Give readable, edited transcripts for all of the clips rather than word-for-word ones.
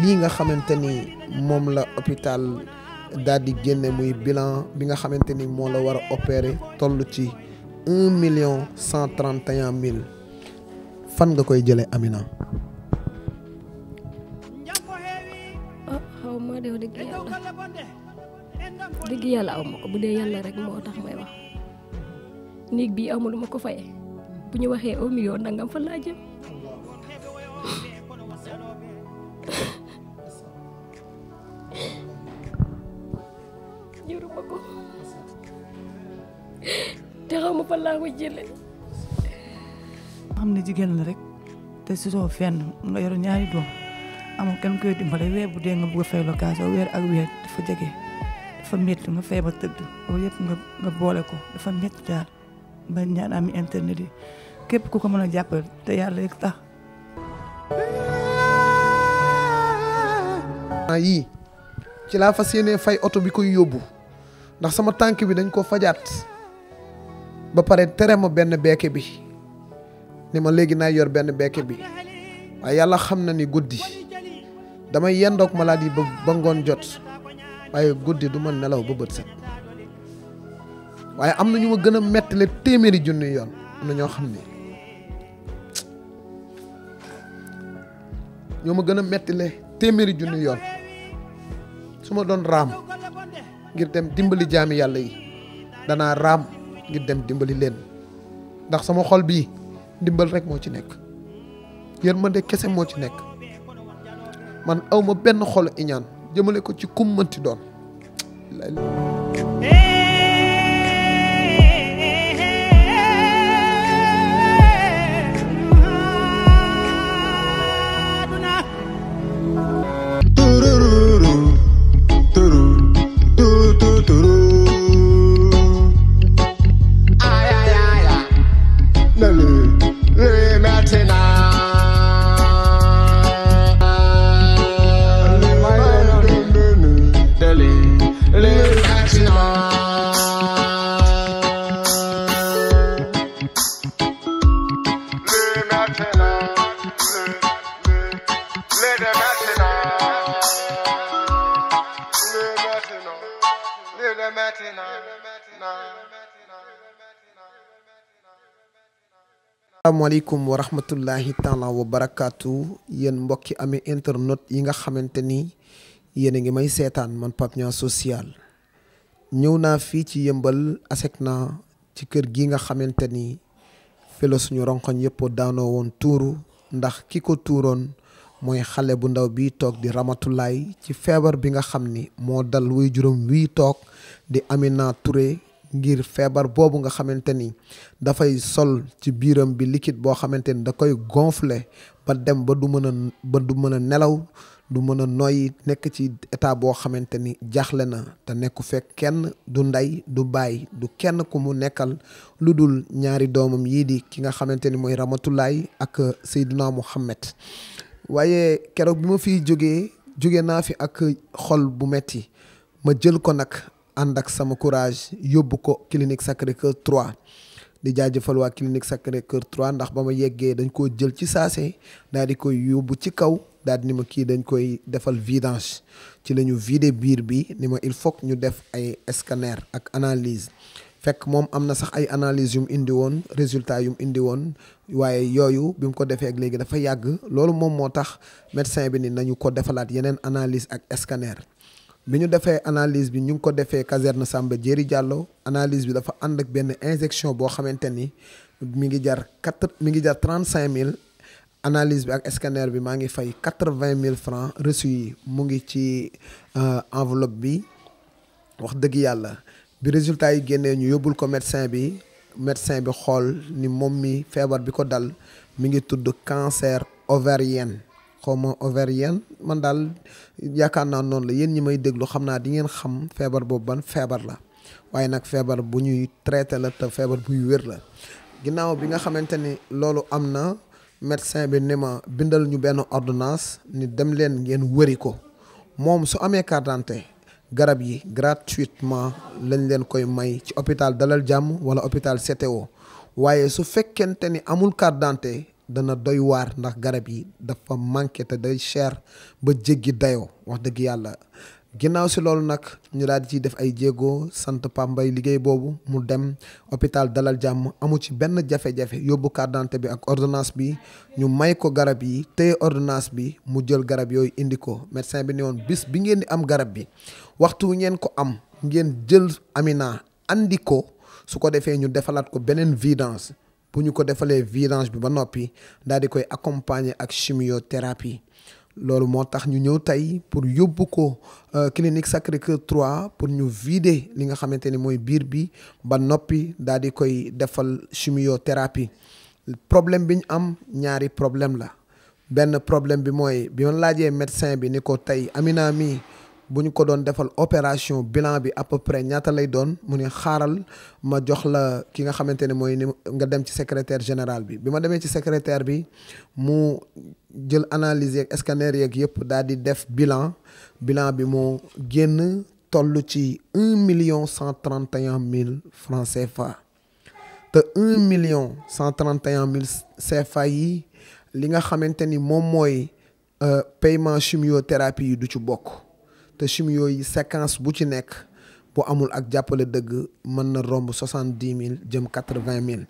lii nga xamante ni moom la hôpital daal di génne muy bilan bi nga xamante ni moo la war a opérer toll ci 1 131 000 fan nga koy jëlee Amina. xaw ma de dëgg yàlla aw ma ko bu dee yàlla rek moo tax may wax néeg bii amul ma ko faye bu ñu waxee 1 million nangam fa laa jëm. jëruma ko te xaw ma fa laa ko jëlee. xam ne jigéen la rek te si soo fenn nga yor ñaari doom amul kenn koy dimbale weer bu dee nga bëgg a fay location weer ak weer dafa jege dafa métti nga feebar tëdd loolu yëpp nga boole ko dafa métti daal ba ñaan am internet yi képp ku ko mën a jàppale te yàlla rek tax. yii ci laa fas yéenee fay oto bi koy yóbbu ndax sama tànk bi dañ ko fajaat ba pare tere ma benn beeke bi ni ma léegi naa yor benn beeke bi waaye yàlla xam na ni guddi damay yendoog maladie ba ngoon jot waaye guddi du ma nelaw ba bët set waaye am na ñu ma gën a mettile téeméeri junni yoon am na ñoo xam ni ñoo ma gën a mettile téeméeri junni yoon su ma doon raam ngir dem dimbali jaami yàlla yi danaa raam ngir dem dimbali leen ndax sama xol bii ndimbal rek moo ci nekk yërmande kese moo ci nekk man awma benn xolu iñaan jëmale ko ci kum mënti doon. asalaamaaleykum wa rahmatullahi taala wa barakaatu yéen mbokki amee internet yi nga xamante ni yéen a ngi may seetaan man Pape Niang social ñëw naa fii ci yëmbal ASECNA ci kër gi nga xamante ni fi la suñu ronkoñ yëpp daanoo woon tuuru ndax ki ko tuuroon mooy xale bu ndaw bi toog di Ramatulaay ci feebar bi nga xam ni moo dal wuy juróom wii toog di Amina Touré ngir feebar boobu nga xamante ni dafay sol ci biiram bi liquide boo xamante ni da koy gonfler ba dem ba du mën a nelaw du mën a noyyi nekk ci état boo xamante ni jaaxle na te nekku fekk kenn du ndey du baay du kenn ku mu nekkal lu dul ñaari doomam yii di ki nga xamante ni mooy Ramatulaay ak Seydina Muhammad waaye keroog bi ma fiy jóge naa fi ak xol bu metti ma jël ko nag ànd ak sama courage yóbbu ko clinique Sacré-Cœur 3 di jaajëfal waa clinique Sacré-Cœur 3 ndax ba ma yeggee dañ koo jël ci saase daal di koy yóbbu ci kaw daal di ni ma kii dañ koy defal vidange ci la ñu vider biir bi ni ma il faut ñu def ay scanner ak analyse fekk moom am na sax ay analyse yu mu indi woon résultat yu mu indi woon waaye yooyu bi mu ko defee ak léegi dafa yàgg loolu moom moo tax médecin bi ni nañu ko defalaat yeneen analyse ak scanner bi ñu defee analyse bi ñu ngi ko defee caserne Samba Diéry Diallo analyse bi dafa ànd ak benn injection boo xamante ni mi ngi jar 35 000 analyse bi ak scanner bi maa ngi fay 80 000 francs reçu yi mu ngi ci enveloppe bi wax dëgg yàlla bi résultat yi génnee ñu yóbbul ko médecin bi xool ni moom mi feebar bi ko dal mi ngi tudd cancer ovarien xawma ovarien man daal yaakaar naa noonu la yéen ñi may déglu xam naa di ngeen xam feebar boobu ban feebar la waaye nag feebar bu ñuy traité la te feebar buy wér la ginnaaw bi nga xamante ni loolu am na médecin bi ni ma bindal ñu benn ordonnance ni dem leen ngeen wëri ko moom su amee carte d'identité garab yi gratuitement lañ leen koy may ci hôpital Dalal Jàmm wala hôpital CTO waaye su fekkente ni amul carte d'identité dana doy waar ndax garab yi dafa manqué te day cher ba jéggi dayoo wax dëgg yàlla. ginnaaw si loolu nag ñu daal di ciy def ay jéego sant Pambay liggéey boobu mu dem hôpital Dalal Jàmm amu ci benn jafe-jafe yóbbu carte d'identité bi ak ordonnance bi ñu may ko garab yi téye ordonnance bi mu jël garab yooyu indi ko médecin bi ne woon bis bi ngeen di am garab bi waxtu ngeen ko am ngeen jël Amina andi ko su ko defee ñu defalaat ko beneen vidange bu ñu ko defalee vidange bi ba noppi daal di koy accompagner ak chimiothérapie. loolu moo tax ñu ñëw tey pour yóbbu ko clinique Sacré-Cœur 3 pour ñu vider li nga xamante ni mooy biir bi ba noppi daal di koy defal chimiothérapie. problème bi ñu am ñaari problème la benn problème bi mooy bi ma laajee médecin bi ni ko tey Amina mi bu ñu ko doon defal opération bilan bi à peu près ñaata lay doon mu ne xaaral ma jox la ki nga xamante ne mooy ni nga dem ci secrétaire général bi ma demee ci secrétaire bi mu jël analyse yeeg scanner yeeg yëpp daal di def bilan bi moo génn toll ci 1,131,000 francs CFA te 1,131,000 CFA yi li nga xamante ni moom mooy paiement chimiothérapie yi du ci bokk. te chimio yi séquence bu ci nekk bu amul ak jàppale dëgg mën na romb 70,000 jëm 80,000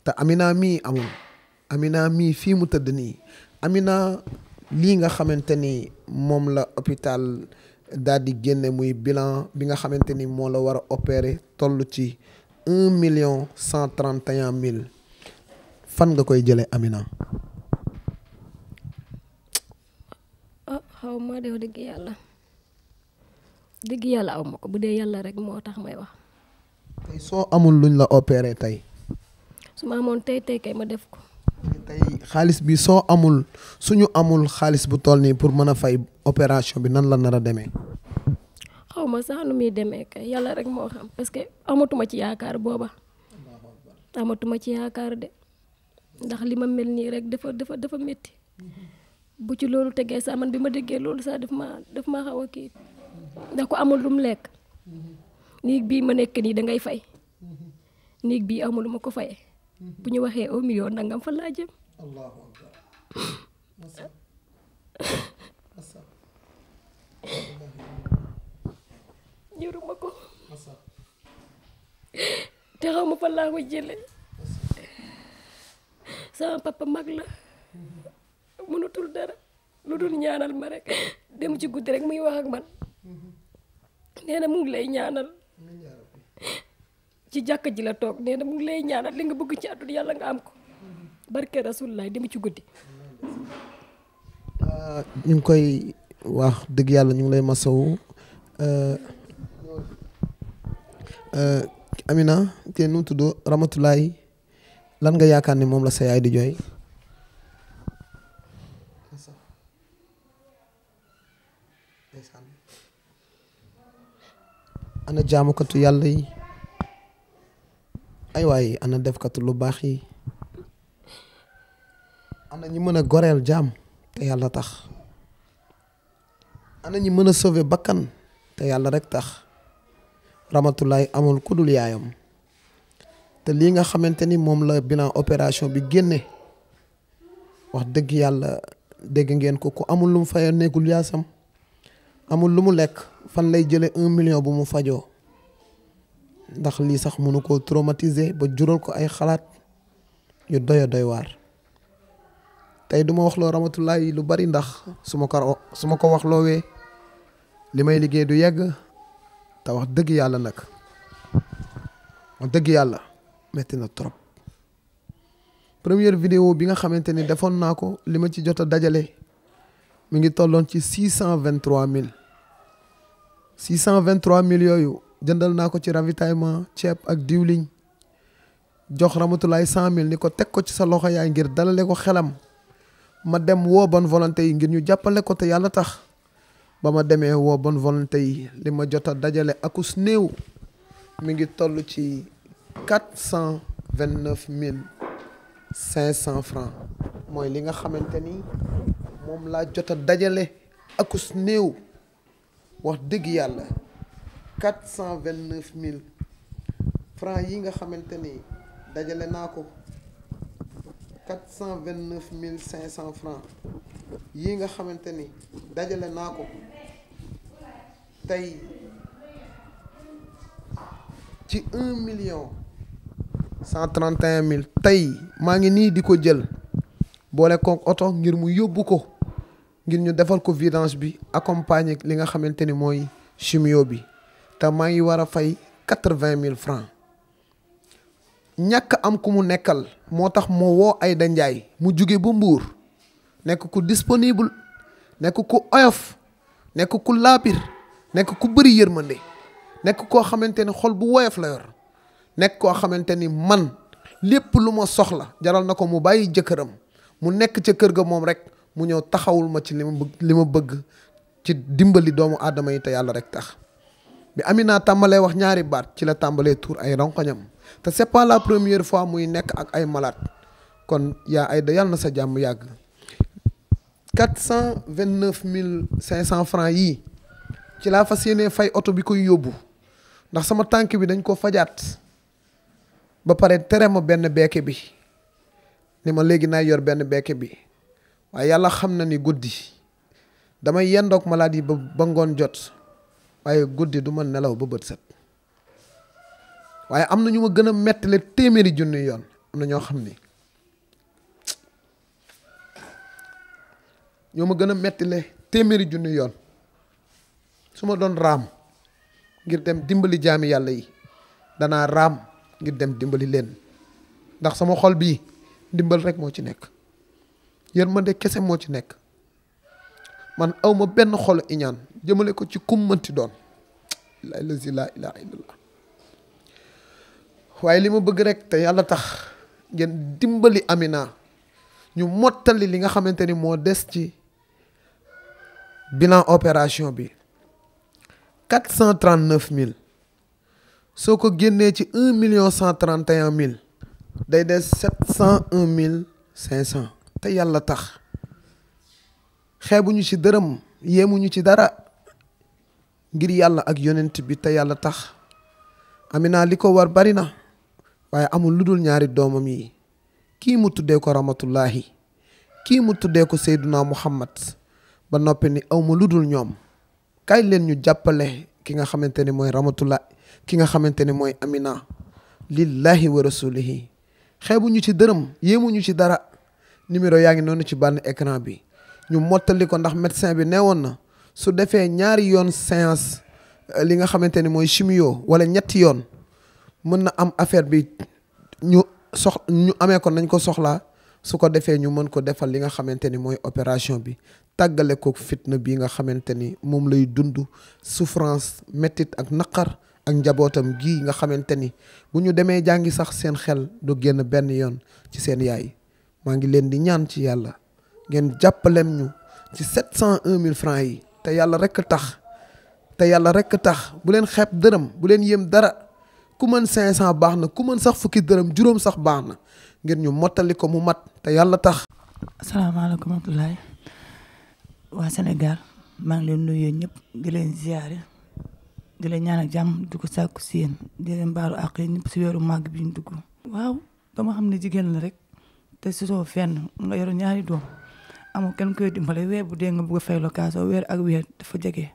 te Amina mii amul Amina mii fii mu tëdd nii Amina lii nga xamante ni moom la hôpital daal di génne muy bilan bi nga xamante ni moo la war a opérer toll ci 1,131,000 fan nga koy jëlee Amina. xaw ma de dëgg yàlla aw ma ko bu dee yàlla rek moo tax may wax. tey soo amul luñ la opéré tey. su ma amoon tey kay ma def ko. tey xaalis bi suñu amul xaalis bu toll nii pour mën a fay opération bi nan la nar a demee. xaw ma sax nu muy demee kay yàlla rek moo xam parce que amatuma ci yaakaar booba amatuma ci yaakaar de ndax li ma mel nii rek dafa métti bu ci loolu tegee sax man bi ma déggee loolu sax daf ma xaw a kii. ndax ko amul lu mu lekk néeg bii ma nekk nii dangay fay néeg bii amul lu ma ko fayee bu ñu waxee 1 million nangam fa laa jëm. jëruma ko te xaw ma fa laa ko jëlee sama papa mag la mënutul dara lu dul ñaanal ma rek dem ci guddi rek muy wax ak man. nee na mu ngi lay ñaanal ci jàkka ji la toog nee na mu ngi lay ñaanal li nga bëgg ci àdduna yàlla nga am ko barke Rasulullah dem ci guddi. ñu ngi koy wax dëgg yàlla ñu ngi lay masawu Amina te nu mu tudd Ramatulaay lan nga yaakaar ni moom la sa yaay di jooy. ana jaamukatu yàlla yi ay waay ana defkatu lu baax yi ana ñi mën a goreel jaam te yàlla tax ana ñi mën a sauver bakkan te yàlla rek tax Ramatulaay amul ku dul yaayam te lii nga xamante ni moom la bilan opération bi génne wax dëgg yàlla dégg ngeen ko ku amul lu mu fayal nekkul yaasam amul lu mu lekk fan lay jële 1 million bu mu fajoo ndax lii sax mënu koo traumatiser ba jural ko ay xalaat yu doy waar tey duma wax loo Ramatulaay lu bari ndax su ma ko wax loowee li may liggéey du yegg te wax dëgg yàlla nag wax dëgg yàlla metti na trop première vidéo bi nga xamante ni defoon naa ko li ma ci jot a dajale mi ngi tolloon ci 623,000 yooyu jëndal naa ko ci ravitaillement ceeb ak diwliñ jox Ramatulaay 100,000 ni ko teg ko ci sa loxo yaay ngir dalale ko xelam ma dem woo bonne volonté yi ngir ñu jàppale ko te yàlla tax ba ma demee woo bonne volonté yi li ma jot a dajale akus néew mi ngi toll ci 429,500 francs mooy li nga xamante ni moom laa jot a dajale akus néew wax dëgg yàlla 429,000 francs yi nga xamante ni dajale naa ko 429 500 francs yi nga xamante ni dajale naa ko tey ci 1 131 000 tey maa ngi nii di ko jël boole kook oto ngir mu yóbbu ko ngir ñu defal ko vidange bi accompagner li nga xamante ni mooy chimio bi te maa ngi war a fay 80 000 francs ñàkk am ku mu nekkal moo tax moo woo Aïda Ndiaye mu jóge ba Mbuur nekk ku disponible nekk ku oyof nekk ku laabir nekk ku bëri yërmande nekk koo xamante ni xol bu woyof la yor nekk koo xamante ni man lépp lu ma soxla jaral na ko mu bàyyi jëkkëram mu nekk ca kër ga moom rek mu ñëw taxawul ma ci li ma bëgg ci dimbali doomu aadama yi te yàlla rek tax bi Amina tàmbalee wax ñaari baat ci la tàmbalee tuur ay ronkoñam te c'est pas la première fois muy nekk ak ay malade kon yaa Aïda yàlla na sa jàmm yàgg 429 500 francs yii ci laa fas yéenee fay oto bi koy yóbbu ndax sama tànk bi dañ ko fajaat ba pare tere ma benn beeke bi ni ma léegi naa yor benn beeke bi waaye yàlla xam na ni guddi damay yendoog malade yi ba ngoon jot waaye guddi du ma nelaw ba bët set waaye am na ñu ma gën a mettale téeméeri junni yoon am na ñoo xam ni ñoo ma gën a mettale téeméeri junni yoon su ma doon raam ngir dem dimbali jaami yàlla yi danaa raam ngir dem dimbali leen ndax sama xol bii dimbal rek moo ci nekk yërmande kese moo ci nekk man awma benn xolu iñaan jëmale ko ci kum mënti doon laa ilaaha illallah waaye li ma bëgg rek te yàlla tax ngeen dimbali Amina ñu mottali li nga xamante ni moo des ci bilan opération bi 439 000 soo ko génnee ci 1 131 000 day des 701 500 te yàlla tax xeebuñu ci dërëm yéemuñu ci dara ngir yàlla ak yonent bi te yàlla tax Amina li ko war bari na waaye amul lu dul ñaari doomam yi kii mu tuddee ko Ramatullahi kii mu tuddee ko Seyduna Muhammad ba noppi ni awma lu dul ñoom kaay leen ñu jàppale ki nga xamante ni mooy Ramatullah ki nga xamante ni mooy Amina lillahi wa rasulihi xeebuñu ci dërëm yéemuñu ci dara numéro yaa ngi noonu ci bànn écran bi ñu mottali ko ndax médecin bi neewoon na su defee ñaari yoon séance li nga xamante ni mooy chimio wala ñetti yoon mën na am affaire bi ñu amee ko nañ ko soxlaa su ko defee ñu mën ko defal li nga xamante ni mooy opération bi tàggale ko fitna bi nga xamante ni moom lay dund souffrance métit ak naqar ak njabootam gii nga xamante ni bu ñu demee jàngi sax seen xel du génn benn yoon ci seen yaay maa ngi leen di ñaan ci yàlla ngeen jàppalem ñu ci 701 000 francs yi te yàlla rekk tax bu leen xeeb dërëm bu leen yéem dara ku mën 500 baax na ku mën sax fukki dërëm juróom sax baax na ngir ñu mottali ko mu mat te yàlla tax. asalaamaaleykum wa rahmatulah waa Sénégal maa ngi leen nuyu ñëpp di leen ziare di leen ñaan ak jàmm di ko sàkku si yéen di leen baalu àq ñëpp si weeru màgg bi ñu dugg. waaw dama xam ne jigéen la rek te si soo fenn nga yor ñaari doom amul kenn koy dimbale weer bu dee nga bëgg a fay location weer ak weer dafa jege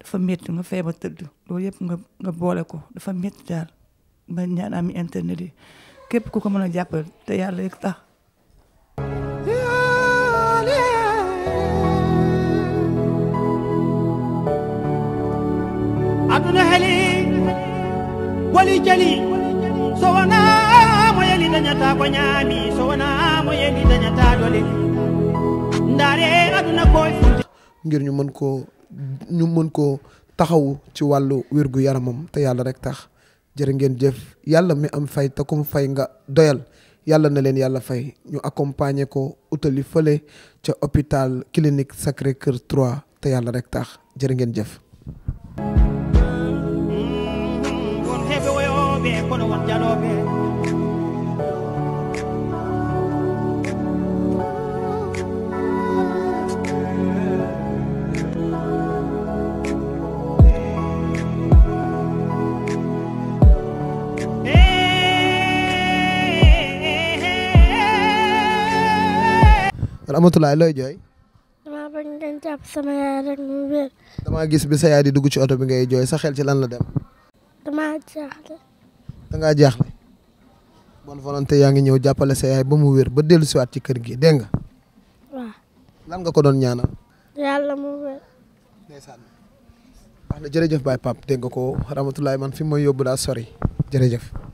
dafa métti nga feebar tëdd loolu yëpp nga boole ko dafa métti daal ba ñaan am internet yi képp ku ko mën a jàppale te yàlla rek tax. aduna heli wali jali so wana mo yeli dañata ko ñaami so wana mo yeli dañata dole ndaare aduna koy ngir ñu mën ko taxawu ci wàllu wérgu yaramam te yàlla rek tax jërë ngeen jëf yàlla mi am fay te kum fay nga doyal yàlla na leen yàlla fay ñu accompagner ko utali fële ca hôpital clinique Sacré-Cœur 3 te yàlla rek tax jërë ngeen jëf. won heɓe woyoɓe kono won jaloɓe Amatulaay looy jooy. damaa bëgg ngeen jàpp sama yaay rek mu wér. damaa gis bi sa yaay di dugg ci oto bi ngay jooy sa xel ci lan la dem. damaa jaaxle. dangaa jaaxle. bonne volonté yaa ngi ñëw jàppale sa yaay ba mu wér ba dellu siwaat ci kër gi dégg nga. waaw. lan nga ko doon ñaanal. yàlla mu wér. ndeysaan. wax na jërëjëf Baye Pape dégg nga ko Ramatulaay man fi ma yóbbu daa sori jërëjëf.